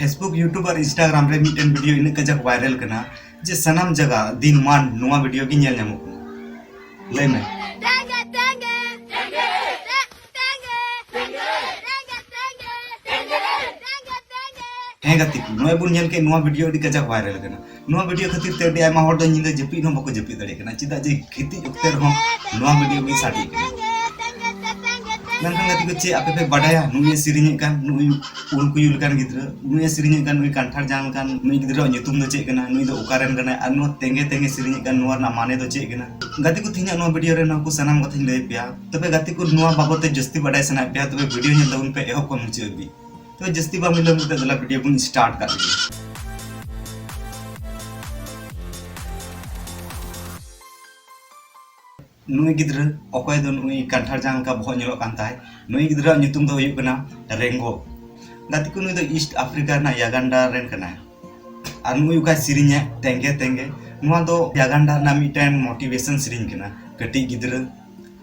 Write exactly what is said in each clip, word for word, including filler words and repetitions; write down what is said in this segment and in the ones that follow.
Facebook, YouTube ᱟᱨ Instagram ᱨᱮ ᱢᱤᱫᱴᱮᱱ video ᱤᱱᱟᱹᱜ ᱠᱟᱡᱟᱠ ᱵᱷᱟᱭᱨᱟᱞ ᱠᱟᱱᱟ ᱡᱮ ᱥᱟᱱᱟᱢ ᱡᱟᱭᱜᱟ ᱫᱤᱱᱢᱟᱱ ᱱᱚᱣᱟ ᱵᱷᱤᱰᱤᱭᱳ ᱜᱮ ᱧᱮᱞ ᱧᱟᱢᱚᱜ ᱠᱟᱱᱟ᱾ ᱞᱟᱹᱭ ᱢᱮ᱾ ᱦᱮᱸ ᱜᱟᱛᱮ ᱠᱚ, ᱱᱚᱜᱼᱚᱭ ᱵᱚᱱ ᱧᱮᱞ ᱠᱮᱫ, ᱱᱚᱣᱟ ᱵᱷᱤᱰᱤᱭᱳ ᱟᱹᱰᱤ ᱠᱟᱡᱟᱠ ᱵᱷᱟᱭᱨᱟᱞ ᱠᱟᱱᱟ᱾ ᱱᱚᱣᱟ ᱵᱷᱤᱰᱤᱭᱳ ᱠᱷᱟᱹᱛᱤᱨ ᱛᱮ ᱟᱹᱰᱤ ᱟᱭᱢᱟ ᱦᱚᱲ ᱫᱚ ᱧᱤᱫᱟᱹ ᱡᱟᱹᱯᱤᱫ ᱦᱚᱸ ᱵᱟᱠᱚ ᱡᱟᱹᱯᱤᱫ ᱫᱟᱲᱮᱭᱟᱜ ᱠᱟᱱᱟ, ᱪᱮᱫᱟᱜ ᱡᱮ ᱜᱤᱛᱤᱡ ᱚᱠᱛᱮ ᱨᱮᱦᱚᱸ ᱱᱚᱣᱟ ᱵᱷᱤᱰᱤᱭᱳ ᱜᱮ ᱥᱟᱰᱮ ᱠᱟᱱᱟ᱾ ᱢᱮᱱᱠᱷᱟᱱ ᱜᱟᱛᱮ ᱠᱚ, ᱪᱮᱫ ᱟᱯᱮ ᱯᱮ ᱵᱟᱰᱟᱭᱟ ᱱᱩᱭ ᱮ ᱥᱮᱨᱮᱧᱮᱫ ᱠᱟᱱ, ᱱᱩᱭ ᱩᱞ ᱠᱩᱭᱩ ᱞᱮᱠᱟᱱ ᱜᱤᱫᱽᱨᱟᱹ, ᱱᱩᱭ ᱮ ᱥᱮᱨᱮᱧᱮᱫ ᱠᱟᱱ, ᱱᱩᱭ ᱠᱟᱱᱴᱷᱟᱲ ᱡᱟᱝ ᱞᱮᱠᱟᱱ ᱱᱩᱭ ᱜᱤᱫᱽᱨᱟᱹᱣᱟᱜ ᱧᱩᱛᱩᱢ ᱫᱚ ᱪᱮᱫ ᱠᱟᱱᱟ, ᱱᱩᱭ ᱫᱚ ᱚᱠᱟ ᱨᱮᱱ ᱠᱟᱱᱟᱭ, ᱟᱨ ᱱᱚᱣᱟ ᱛᱮᱸᱜᱮ ᱛᱮᱸᱜᱮ ᱥᱮᱨᱮᱧᱮᱫ ᱠᱟᱱ ᱱᱚᱣᱟ ᱨᱮᱱᱟᱜ ᱢᱟᱱᱮ ᱫᱚ ᱪᱮᱫ ᱠᱟᱱᱟ? ᱜᱟᱛᱮ ᱠᱚ, ᱛᱮᱦᱮᱧᱟᱜ ᱱᱚᱣᱟ ᱵᱷᱤᱰᱤᱭᱳ ᱨᱮ ᱱᱚᱣᱟ ᱠᱚ ᱥᱟᱱᱟᱢ ᱠᱟᱛᱷᱟᱧ ᱞᱟᱹᱭ ᱯᱮᱭᱟ᱾ ᱛᱚᱵᱮ ᱜᱟᱛᱮ ᱠᱚ, ᱱᱚᱣᱟ ᱵᱟᱵᱚᱫ ᱛᱮ ᱡᱟᱹᱥᱛᱤ ᱵᱟᱰᱟᱭ ᱥᱟᱱᱟᱭᱮᱫ ᱯᱮᱭᱟ, ᱛᱚᱵᱮ ᱵᱷᱤᱰᱤᱭᱳ ᱧᱮᱞ ᱛᱟᱵᱚᱱ ᱯᱮ ᱮᱦᱚᱵ ᱠᱷᱚᱱ ᱢᱩᱪᱟᱹᱫ ᱦᱟᱹᱵᱤᱡ᱾ ᱛᱚ ᱡᱟᱹᱥᱛᱤ ᱵᱟᱝ ᱵᱤᱞᱚᱢ ᱠᱟᱛᱮ ᱫᱮᱞᱟ ᱵᱷᱤᱰᱤᱭᱳ ᱵᱚᱱ ᱥᱴᱟᱨᱴ ᱠᱟᱜ ᱞᱮᱜᱮ᱾ ᱱᱩᱭ ᱜᱤᱫᱽᱨᱟᱹ, ᱚᱠᱚᱭ ᱫᱚ ᱱᱩᱭ ᱠᱟᱱᱴᱷᱟᱲ ᱡᱟᱝ ᱞᱮᱠᱟ ᱵᱚᱦᱚᱜ ᱧᱮᱞᱚᱜ ᱠᱟᱱ ᱛᱟᱭ, ᱱᱩᱭ ᱜᱤᱫᱽᱨᱟᱹᱣᱟᱜ ᱧᱩᱛᱩᱢ ᱫᱚ ᱦᱩᱭᱩᱜ ᱠᱟᱱᱟ ᱨᱮᱝᱜᱳ᱾ ᱜᱟᱛᱮ ᱠᱚ, ᱱᱩᱭ ᱫᱚ ᱤᱥᱴ ᱟᱯᱷᱨᱤᱠᱟ ᱨᱮᱱᱟᱜ ᱭᱟᱜᱟᱱᱰᱟ ᱨᱮᱱ ᱠᱟᱱᱟᱭ᱾ ᱟᱨ ᱱᱩᱭ ᱚᱠᱟᱭ ᱥᱮᱨᱮᱧᱟ ᱛᱮᱸᱜᱮ ᱛᱮᱸᱜᱮ, ᱱᱚᱣᱟ ᱫᱚ ᱭᱟᱜᱟᱱᱰᱟ ᱨᱮᱱᱟᱜ ᱢᱤᱫᱴᱮᱱ ᱢᱳᱴᱤᱵᱷᱮᱥᱚᱱ ᱥᱮᱨᱮᱧ ᱠᱟᱱᱟ᱾ ᱠᱟᱹᱴᱤᱡ ᱜᱤᱫᱽᱨᱟᱹ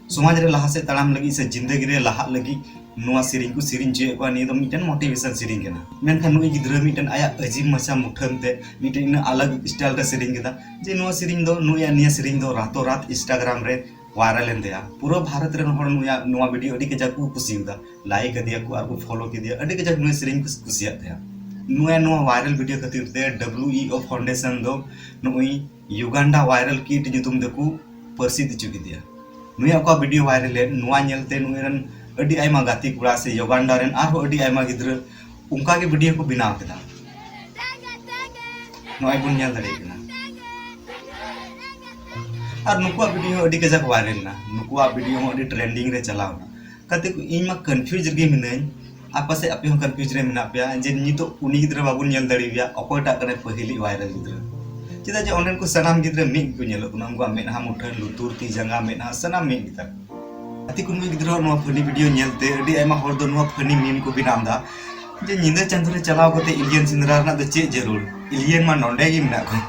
ᱥᱚᱢᱟᱡᱽ ᱨᱮ ᱞᱟᱦᱟ ᱥᱮᱫ ᱛᱟᱲᱟᱢ ᱞᱟᱹᱜᱤᱫ ᱥᱮ ᱡᱤᱱᱫᱟᱹᱜᱤ ᱨᱮ ᱞᱟᱦᱟᱜ ᱞᱟᱹᱜᱤᱫ ᱱᱚᱣᱟ ᱥᱮᱨᱮᱧ ᱠᱚ ᱥᱮᱨᱮᱧ ᱦᱚᱪᱚᱭᱮᱫ ᱠᱚᱣᱟ᱾ ᱱᱤᱭᱟᱹ ᱫᱚ ᱢᱤᱫᱴᱮᱱ ᱢᱳᱴᱤᱵᱷᱮᱥᱚᱱ ᱥᱮᱨᱮᱧ ᱠᱟᱱᱟ᱾ ᱢᱮᱱᱠᱷᱟᱱ ᱱᱩᱭ ᱜᱤᱫᱽᱨᱟᱹ ᱢᱤᱫᱴᱮᱱ ᱟᱭᱟᱜ ᱟᱹᱡᱤᱢ ᱢᱟᱪᱷᱟ ᱢᱩᱴᱷᱟᱹᱱ ᱛᱮ ᱢᱤᱫᱴᱮᱱ ᱤᱱᱟᱹ ᱟᱞᱟᱜᱽ ᱥᱴᱟᱭᱤᱞ ᱨᱮ ᱥᱮᱨᱮᱧ ᱠᱮᱫᱟ, ᱡᱮ ᱱᱚᱣᱟ ᱥᱮᱨᱮᱧ ᱫᱚ, ᱱᱩᱭᱟᱜ ᱱᱤᱭᱟᱹ ᱥᱮᱨᱮᱧ ᱫᱚ ᱨᱟᱛᱚ ᱨᱟᱛ ᱤᱱᱥᱴᱟᱜᱨᱟᱢ ᱨᱮ ᱵᱷᱟᱭᱨᱟᱞ ᱮᱱ ᱛᱟᱭᱟ᱾ ᱯᱩᱨᱟᱹ ᱵᱷᱟᱨᱚᱛ ᱨᱮᱱ ᱦᱚᱲ ᱱᱩᱭᱟᱜ ᱱᱚᱣᱟ ᱵᱷᱤᱰᱤᱭᱳ ᱟᱹᱰᱤ ᱠᱟᱡᱟᱠ ᱠᱚ ᱠᱩᱥᱤᱭᱟᱫᱟ, ᱞᱟᱭᱤᱠ ᱟᱫᱮᱭᱟ ᱠᱚ ᱟᱨ ᱠᱚ ᱯᱷᱚᱞᱳ ᱠᱮᱫᱮᱭᱟ, ᱟᱹᱰᱤ ᱠᱟᱡᱟᱠ ᱱᱩᱭ ᱥᱮᱨᱮᱧ ᱠᱚ ᱠᱩᱥᱤᱭᱟᱜ ᱛᱟᱭᱟ᱾ ᱱᱩᱭᱟᱜ ᱱᱚᱣᱟ ᱵᱷᱟᱭᱨᱟᱞ ᱵᱷᱤᱰᱤᱭᱳ ᱠᱷᱟᱹᱛᱤᱨ ᱛᱮ ᱰᱟᱵᱞᱤᱭᱩ ᱤ ᱳ ᱯᱷᱟᱣᱩᱱᱰᱮᱥᱚᱱ ᱫᱚ ᱱᱩᱭ ᱭᱩᱜᱟᱱᱰᱟ ᱵᱷᱟᱭᱨᱟᱞ ᱠᱤᱰ ᱧᱩᱛᱩᱢ ᱛᱮᱠᱚ ᱯᱟᱹᱨᱥᱤ ᱦᱚᱪᱚ ᱠᱮᱫᱮᱭᱟ᱾ ᱱᱩᱭᱟᱜ ᱚᱠᱟ ᱵᱷᱤᱰᱤᱭᱳ ᱵᱷᱟᱭᱨᱟᱞ ᱮᱱ, ᱱᱚᱣᱟ ᱧᱮᱞᱛᱮ ᱱᱩᱭ ᱨᱮᱱ ᱟᱹᱰᱤ ᱟᱭᱢᱟ ᱜᱟᱛᱮ ᱠᱚᱲᱟ ᱥᱮ ᱭᱩᱜᱟᱱᱰᱟ ᱨᱮᱱ ᱟᱨᱦᱚᱸ ᱟᱹᱰᱤ ᱟᱭᱢᱟ ᱜᱤᱫᱽᱨᱟᱹ ᱚᱱᱠᱟ ᱜᱮ ᱵᱷᱤᱰᱤᱭᱳ ᱠᱚ ᱵᱮᱱᱟᱣ ᱠᱮᱫᱟ᱾ ᱱᱚᱜᱼᱚᱭ ᱵᱚᱱ ᱧᱮᱞ ᱫᱟᱲᱮᱭᱟᱜ ᱠᱟᱱᱟ᱾ ᱟᱨ ᱱᱩᱠᱩᱣᱟᱜ ᱵᱷᱤᱰᱤᱭᱳ ᱦᱚᱸ ᱟᱹᱰᱤ ᱠᱟᱡᱟᱠ ᱵᱷᱟᱭᱨᱟᱞ ᱮᱱᱟ, ᱱᱩᱠᱩᱣᱟᱜ ᱵᱷᱤᱰᱤᱭᱳ ᱦᱚᱸ ᱟᱹᱰᱤ ᱴᱨᱮᱱᱰᱤᱝ ᱨᱮ ᱪᱟᱞᱟᱣ ᱮᱱᱟ᱾ ᱜᱟᱛᱮ ᱠᱚ, ᱤᱧ ᱢᱟ ᱠᱚᱱᱯᱷᱤᱭᱩᱡᱽ ᱨᱮᱜᱮ ᱢᱤᱱᱟᱹᱧ, ᱟᱨ ᱯᱟᱥᱮᱡ ᱟᱯᱮ ᱦᱚᱸ ᱠᱚᱱᱯᱷᱤᱭᱩᱡᱽ ᱨᱮ ᱢᱮᱱᱟᱜ ᱯᱮᱭᱟ ᱡᱮ ᱱᱤᱛᱚᱜ ᱩᱱᱤ ᱜᱤᱫᱽᱨᱟᱹ ᱵᱟᱵᱚᱱ ᱧᱮᱞ ᱫᱟᱲᱮᱭᱟᱭᱟ, ᱚᱠᱚᱭᱴᱟᱜ ᱠᱟᱱᱟᱭ ᱯᱟᱹᱦᱤᱞᱤᱡ ᱵᱷᱟᱭᱨᱟᱞ ᱜᱤᱫᱽᱨᱟᱹ᱾ ᱪᱮᱫᱟᱜ ᱡᱮ ᱚᱸᱰᱮᱱ ᱠᱚ ᱥᱟᱱᱟᱢ ᱜᱤᱫᱽᱨᱟᱹ ᱢᱤᱫ ᱜᱮᱠᱚ ᱧᱮᱞᱚᱜ ᱠᱟᱱᱟ, ᱩᱱᱠᱩᱣᱟᱜ ᱢᱮᱫᱦᱟ ᱢᱩᱴᱷᱟᱹᱱ, ᱞᱩᱛᱩᱨ, ᱛᱤ ᱡᱟᱸᱜᱟ, ᱢᱮᱫᱦᱟ ᱥᱟᱱᱟᱢ ᱢᱤᱫ ᱜᱮᱛᱟ ᱠᱚᱣᱟ᱾ ᱜᱟᱛᱮ ᱠᱚ, ᱱᱩᱭ ᱜᱤᱫᱽᱨᱟᱹᱣᱟᱜ ᱱᱚᱣᱟ ᱯᱷᱟᱱᱤ ᱵᱷᱤᱰᱤᱭᱳ ᱧᱮᱞᱛᱮ ᱟᱹᱰᱤ ᱟᱭᱢᱟ ᱦᱚᱲ ᱫᱚ ᱱᱚᱣᱟ ᱯᱷᱟᱱᱤ ᱢᱤᱢ ᱠᱚ ᱵᱮᱱᱟᱣ ᱮᱫᱟ ᱡᱮ ᱧᱤᱫᱟᱹ ᱪᱟᱸᱫᱳ ᱨᱮ ᱪᱟᱞᱟᱣ ᱠᱟᱛᱮ ᱮᱞᱤᱭᱟᱱ ᱥᱮᱸᱫᱽᱨᱟ ᱨᱮᱱᱟᱜ ᱫᱚ ᱪᱮᱫ ᱡᱟᱹᱨᱩᱲ, ᱮᱞᱤᱭᱟᱱ ᱢᱟ ᱱᱚᱸᱰᱮ ᱜᱮ ᱢᱮᱱᱟᱜ ᱠᱚᱣᱟ᱾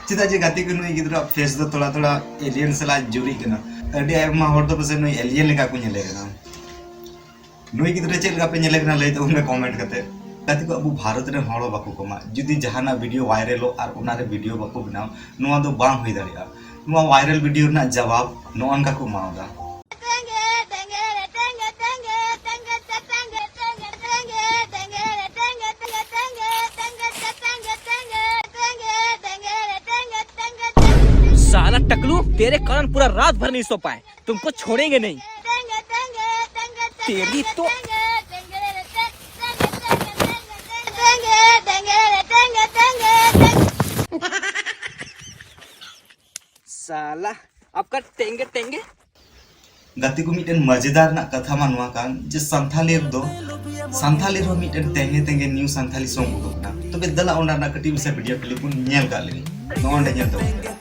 ᱪᱮᱫᱟᱜ ᱡᱮ ᱜᱟᱛᱮ ᱠᱚ, ᱱᱩᱭ ᱜᱤᱫᱽᱨᱟᱹᱣᱟᱜ ᱯᱷᱮᱥ ᱫᱚ ᱛᱷᱚᱲᱟ ᱛᱷᱚᱲᱟ ᱮᱞᱤᱭᱟᱱ ᱥᱟᱞᱟᱜ ᱡᱩᱨᱤᱜ ᱠᱟᱱᱟ᱾ ᱟᱹᱰᱤ ᱟᱭᱢᱟ ᱦᱚᱲ ᱫᱚ ᱯᱟᱥᱮᱡ ᱱᱩᱭ ᱮᱞᱤᱭᱟᱱ ᱞᱮᱠᱟ ᱠᱚ ᱧᱮᱞᱮ ᱠᱟᱱᱟ᱾ ᱱᱩᱭ ᱜᱤᱫᱽᱨᱟᱹ ᱪᱮᱫ ᱞᱮᱠᱟ ᱯᱮ ᱧᱮᱞᱮ ᱠᱟᱱᱟ ᱞᱟᱹᱭ ᱛᱟᱵᱚᱱ ᱢᱮ ᱠᱚᱢᱮᱱᱴ ᱠᱟᱛᱮ᱾ ᱜᱟᱛᱮ ᱠᱚ, ᱟᱵᱚ ᱵᱷᱟᱨᱚᱛ ᱨᱮᱱ ᱦᱚᱲ ᱦᱚᱸ ᱵᱟᱠᱚ ᱠᱚᱢᱟ᱾ ᱡᱩᱫᱤ ᱡᱟᱦᱟᱱᱟᱜ ᱵᱷᱤᱰᱤᱭᱳ ᱵᱷᱟᱭᱨᱟᱞᱚᱜ ᱟᱨ ᱚᱱᱟᱨᱮ ᱵᱷᱤᱰᱤᱭᱳ ᱵᱟᱠᱚ ᱵᱮᱱᱟᱣ, ᱱᱚᱣᱟ ᱫᱚ ᱵᱟᱝ ᱦᱩᱭ ᱫᱟᱲᱮᱭᱟᱜᱼᱟ᱾ ᱱᱚᱣᱟ ᱵᱷᱟᱭᱨᱟᱞ ᱵᱷᱤᱰᱤᱭᱳ ᱨᱮᱱᱟᱜ ᱡᱟᱵᱟᱵ ᱱᱚᱜᱼᱚ ᱱᱚᱝᱠᱟ ᱠᱚ ᱮᱢᱟᱣᱫᱟ᱾ साला टकलू, तेरे कारण पूरा रात भर नहीं सो पाए। तुमको छोड़ेंगे नहीं। तेरी तो साला, आपका टेंगे टेंगे। ᱜᱟᱛᱮ ᱠᱚ, ᱢᱤᱫᱴᱮᱱ ᱢᱟᱡᱮᱫᱟᱨ ᱨᱮᱱᱟᱜ ᱠᱟᱛᱷᱟ ᱢᱟ ᱱᱚᱣᱟ ᱠᱟᱱ ᱡᱮ ᱥᱟᱱᱛᱷᱟᱞᱤ ᱨᱮᱫᱚ, ᱥᱟᱱᱛᱷᱟᱞᱤ ᱨᱮᱦᱚᱸ ᱢᱤᱫᱴᱮᱱ ᱛᱮᱸᱜᱮ ᱛᱮᱸᱜᱮ ᱱᱤᱭᱩ ᱥᱟᱱᱛᱷᱟᱞᱤ ᱥᱚᱝ ᱩᱰᱩᱠ ᱮᱱᱟ᱾ ᱛᱚᱵᱮ ᱫᱮᱞᱟ ᱚᱱᱟ ᱨᱮᱱᱟᱜ ᱠᱟᱹᱴᱤᱡ ᱢᱟᱥᱮ ᱵᱷᱤᱰᱤᱭᱳ ᱠᱞᱤᱯ ᱵᱚᱱ ᱧᱮᱞ ᱠᱟᱜ ᱞᱮᱜᱮ᱾ ᱱᱚᱜᱼᱚ ᱱᱚᱸᱰᱮ ᱧᱮᱞ ᱛᱟᱵᱚᱱ ᱯᱮ᱾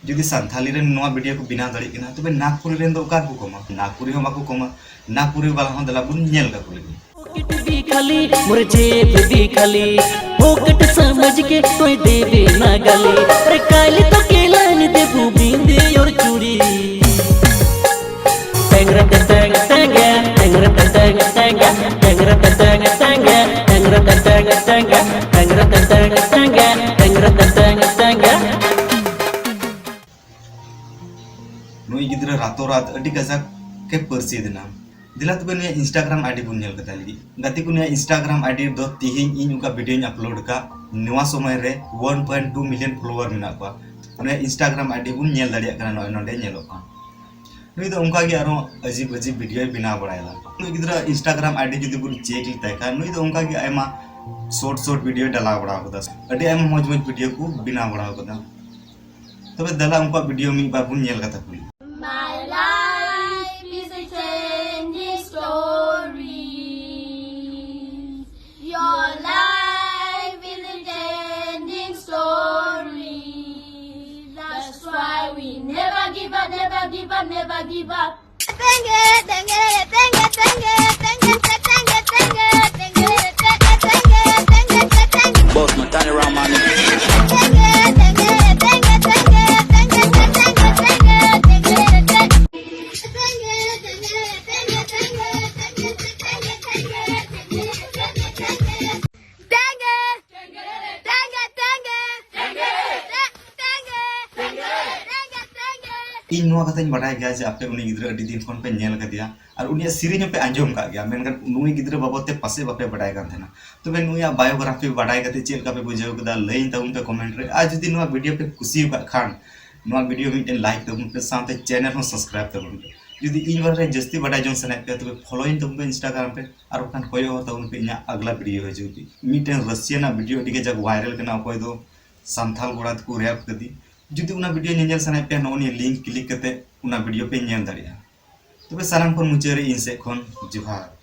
ᱡᱩᱫᱤ ᱥᱟᱱᱛᱷᱟᱞᱤ ᱨᱮᱱ ᱱᱚᱣᱟ ᱵᱷᱤᱰᱤᱭᱳ ᱠᱚ ᱵᱮᱱᱟᱣ ᱫᱟᱲᱮᱭᱟᱜ ᱠᱟᱱᱟ, ᱛᱚᱵᱮ ᱱᱟᱜᱽᱯᱩᱨᱤ ᱨᱮᱱ ᱫᱚ ᱚᱠᱟ ᱨᱮᱠᱚ ᱠᱚᱢᱟ? ᱱᱟᱜᱽᱯᱩᱨᱤ ᱦᱚᱸ ᱵᱟᱠᱚ ᱠᱚᱢᱟ᱾ ᱱᱟᱜᱽᱯᱩᱨᱤ ᱵᱟᱞᱟ ᱦᱚᱸ ᱫᱮᱞᱟ ᱵᱚᱱ ᱧᱮᱞ ᱠᱟᱠᱚ ᱞᱮᱜᱮ᱾ पॉकेट भी खाली, मोर जेब भी खाली, फोकट समझ के कोई देवे ना गाली। अरे काली तो केलन देबू बिंदी और चूड़ी। टेंगरे ते टेंग टेंगे, टेंगरे ते टेंग टेंगे, टेंगरे ते टेंग टेंगे, टेंगरे ते टेंग टेंगे, टेंगरे ते टेंग टेंगे, टेंगरे ते टेंग टेंगे। ᱱᱩᱭ ᱜᱤᱫᱽᱨᱟᱹ ᱨᱟᱛᱳ ᱨᱟᱛ ᱟᱹᱰᱤ ᱠᱟᱡᱟᱠ ᱮ ᱯᱟᱹᱨᱥᱤ ᱮᱱᱟ᱾ ᱫᱮᱞᱟ ᱛᱚᱵᱮ ᱱᱩᱭᱟᱜ ᱤᱱᱥᱴᱟᱜᱨᱟᱢ ᱟᱭᱰᱤ ᱵᱚᱱ ᱧᱮᱞ ᱠᱟᱛᱟ ᱞᱟᱹᱜᱤᱫ᱾ ᱜᱟᱛᱮ ᱠᱚ, ᱱᱩᱭᱟᱜ ᱤᱱᱥᱴᱟᱜᱨᱟᱢ ᱟᱭᱰᱤ ᱨᱮᱫᱚ ᱛᱤᱦᱤᱧ ᱤᱧ ᱚᱠᱟ ᱵᱷᱤᱰᱤᱭᱳᱧ ᱟᱯᱞᱳᱰ ᱟᱠᱟᱫ, ᱱᱚᱣᱟ ᱥᱚᱢᱚᱭ ᱨᱮ one point two million follower ᱢᱮᱱᱟᱜ ᱠᱚᱣᱟ᱾ ᱱᱩᱭᱟᱜ ᱤᱱᱥᱴᱟᱜᱨᱟᱢ ᱟᱭᱰᱤ ᱵᱚᱱ ᱧᱮᱞ ᱫᱟᱲᱮᱭᱟᱜ ᱠᱟᱱᱟ, ᱱᱚᱜᱼᱚᱭ ᱱᱚᱸᱰᱮ ᱧᱮᱞᱚᱜ ᱠᱟᱱᱟ᱾ ᱱᱩᱭ ᱫᱚ ᱚᱱᱠᱟ ᱜᱮ ᱟᱨᱚ ᱟᱡᱤᱵ ᱟᱡᱤᱵ ᱵᱷᱤᱰᱤᱭᱳᱭ ᱵᱮᱱᱟᱣ ᱵᱟᱲᱟᱭᱮᱫᱟ᱾ ᱱᱩᱭ ᱜᱤᱫᱽᱨᱟᱹ ᱤᱱᱥᱴᱟᱜᱨᱟᱢ ᱟᱭᱰᱤ ᱡᱩᱫᱤ ᱵᱚᱱ ᱪᱮᱠ ᱞᱮᱛᱟᱭ ᱠᱷᱟᱱ, ᱱᱩᱭ ᱫᱚ ᱚᱱᱠᱟ ᱜᱮ ᱟᱭᱢᱟ ᱥᱚᱨᱴ ᱥᱚᱨᱴ ᱵᱷᱤᱰᱤᱭᱳᱭ ᱰᱟᱞᱟᱣ ᱵᱟᱲᱟ ᱟᱠᱟᱫᱟ᱾ ᱟᱹᱰᱤ ᱟᱭᱢᱟ ᱢᱚᱡᱽ ᱢᱚᱡᱽ ᱵᱷᱤᱰᱤᱭᱳ ᱠᱚ ᱵᱮᱱᱟᱣ ᱵᱟᱲᱟ ᱟᱠᱟᱫᱟ᱾ ᱛᱚᱵᱮ ᱫᱮᱞᱟ ᱩᱱᱠᱩᱣᱟᱜ ᱵᱷᱤᱰᱤᱭᱳ ᱢᱤᱫ ᱵᱟᱨ ᱵᱚᱱ ᱧᱮᱞ ᱠᱟᱛᱟ ᱠᱚ ᱞᱮᱜᱮ᱾ My life is a changing story. Your life is a changing story. That's why we never give up, never give up, never give up. ᱤᱧ ᱱᱚᱣᱟ ᱠᱟᱛᱷᱟᱧ ᱵᱟᱰᱟᱭ ᱜᱮᱭᱟ ᱡᱮ ᱟᱯᱮ ᱩᱱᱤ ᱜᱤᱫᱽᱨᱟᱹ ᱟᱹᱰᱤ ᱫᱤᱱ ᱠᱷᱚᱱ ᱯᱮ ᱧᱮᱞ ᱠᱟᱫᱮᱭᱟ ᱟᱨ ᱩᱱᱤᱭᱟᱜ ᱥᱮᱨᱮᱧ ᱦᱚᱸᱯᱮ ᱟᱸᱡᱚᱢ ᱠᱟᱜ ᱜᱮᱭᱟ, ᱢᱮᱱᱠᱷᱟᱱ ᱱᱩᱭ ᱜᱤᱫᱽᱨᱟᱹ ᱵᱟᱵᱚᱫ ᱛᱮ ᱯᱟᱥᱮᱡ ᱵᱟᱯᱮ ᱵᱟᱰᱟᱭ ᱠᱟᱱ ᱛᱟᱦᱮᱱᱟ᱾ ᱛᱚᱵᱮ ᱱᱩᱭᱟᱜ biography ᱵᱟᱰᱟᱭ ᱠᱟᱛᱮ ᱪᱮᱫ ᱞᱮᱠᱟ ᱯᱮ ᱵᱩᱡᱷᱟᱹᱣ ᱠᱮᱫᱟ, ᱞᱟᱹᱭᱟᱹᱧ ᱛᱟᱵᱚᱱ ᱯᱮ comment ᱨᱮ᱾ ᱟᱨ ᱡᱩᱫᱤ ᱱᱚᱣᱟ video ᱯᱮ ᱠᱩᱥᱤ ᱟᱠᱟᱫ ᱠᱷᱟᱱ, ᱱᱚᱣᱟ video ᱢᱤᱫᱴᱮᱱ like ᱛᱟᱵᱚᱱ ᱯᱮ, ᱥᱟᱶᱛᱮ channel ᱦᱚᱸ subscribe ᱛᱟᱵᱚᱱ ᱯᱮ᱾ ᱡᱩᱫᱤ ᱤᱧ ᱵᱟᱨᱮ ᱨᱮ ᱡᱟᱹᱥᱛᱤ ᱵᱟᱰᱟᱭ ᱡᱚᱝ ᱥᱟᱱᱟᱭᱮᱫ ᱯᱮᱭᱟ, ᱛᱚᱵᱮ followᱤᱧ ᱛᱟᱵᱚᱱ ᱯᱮ Instagram ᱨᱮ, ᱟᱨ ᱵᱟᱠᱷᱟᱱ ᱠᱚᱭᱚᱜ ᱦᱚᱨ ᱛᱟᱵᱚᱱ ᱯᱮ ᱤᱧᱟᱹᱜ ᱟᱜᱽᱞᱟ video ᱦᱤᱡᱩᱜ ᱜᱮ᱾ ᱢᱤᱫᱴᱮᱱ ᱨᱟᱹᱥᱤᱭᱟ ᱨᱮᱱᱟᱜ video ᱟᱹᱰᱤ ᱠᱟᱡᱟᱠ viral ᱠᱟᱱᱟ, ᱚᱠᱚᱭ ᱫᱚ ᱥᱟᱱᱛᱟᱞ ᱠᱚᱲᱟ ᱛᱮᱠᱚ rape ᱠᱮᱫᱮ᱾ ᱡᱩᱫᱤ ᱚᱱᱟ video ᱧᱮᱧᱮᱞ ᱥᱟᱱᱟᱭᱮᱫ ᱯᱮᱭᱟ, ᱱᱚᱜᱼᱚ ᱱᱤᱭᱟᱹ link click ᱠᱟᱛᱮ ᱚᱱᱟ video ᱯᱮ ᱧᱮᱞ ᱫᱟᱲᱮᱭᱟᱜᱼᱟ᱾ ᱛᱚᱵᱮ ᱥᱟᱱᱟᱢ ᱠᱷᱚᱱ ᱢᱩᱪᱟᱹᱫ ᱨᱮ ᱤᱧ ᱥᱮᱫ ᱠᱷᱚᱱ ᱡᱚᱦᱟᱨ᱾